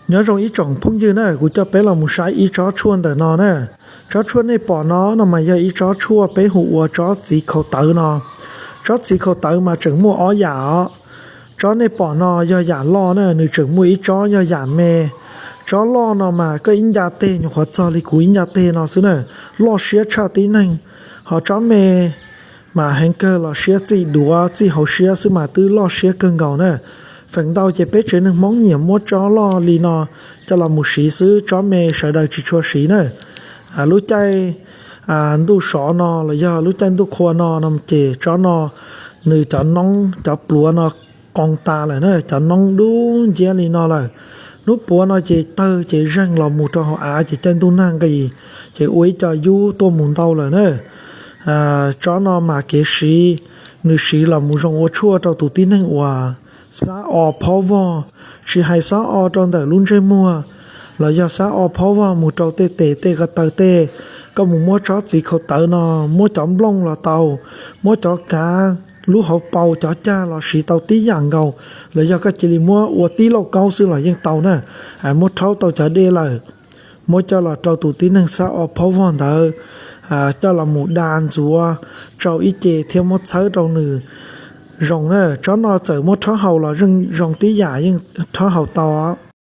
Nyob zoo ib tsoom phooj ywg na, kuv coj peb los mus saib ib tsob tshuaj ntawm no na. Tsob tshuaj nej pom no no mas yog ib tsob tshuaj peb hu ua tsob txiv khau tawv no. Tsob txiv khau tawv mas tseem muaj ob yam os. Tsob nej pom no yog yam loj na, nws tseem muaj ib tsob yog yam me. Tsob loj no mas koj ib nca teg nyuam qhuav txog li kuv ib nca teg no xwb na, loj siab tshaj tib neeg. Ho tsob me mas heev kawg los siab txij duav txij hauv siab xwb mas twb loj siab kawg nkaus na. Feem ntau ces peb tsev neeg Hmoob nyiam muab tsob loj li no coj los mus siv xwb, tsob me sawv daws tsis tshua siv na. Lub caij ntuj sov no los yog lub caij ntuj qhua no no ces tsob no nws cov noob cov pluav no qoo tas lawm na, cov noob dub nciab li no lawm. Hnub puav no ces tawg ces zeeg los mus rau hauv av ces caij ntuj nag nqis ces ua ib co yub tuaj mus ntau lawm na. Tsob no mas kev siv, nws siv los mus zoo ua tshuaj rau tus tib neeg uas xab o phob vog, tsis hais xab o rau ntawm lub ntsej muag los yog xab o phob vog mus rau tej tes tej ko taw tej. Koj mus muab tsob txiv khau tawv no, muab cov nplooj los tau, muab cov kav lub hauv paus cov cag los siv tau tib yam nkaus, los yog koj cia li muab ua tib lauj kaub xwb los yeej tau na. Muab rhaub tau cov dej lawm, muab coj los rau tus tib neeg xab o phob vog ntawd coj los mus da ntxuav tsau ib ce thiab muab txhawb rau nws zoo na. Tsob no txawm muab rhaub haus los yeej zoo tib yam, yeej rhaub haus tau.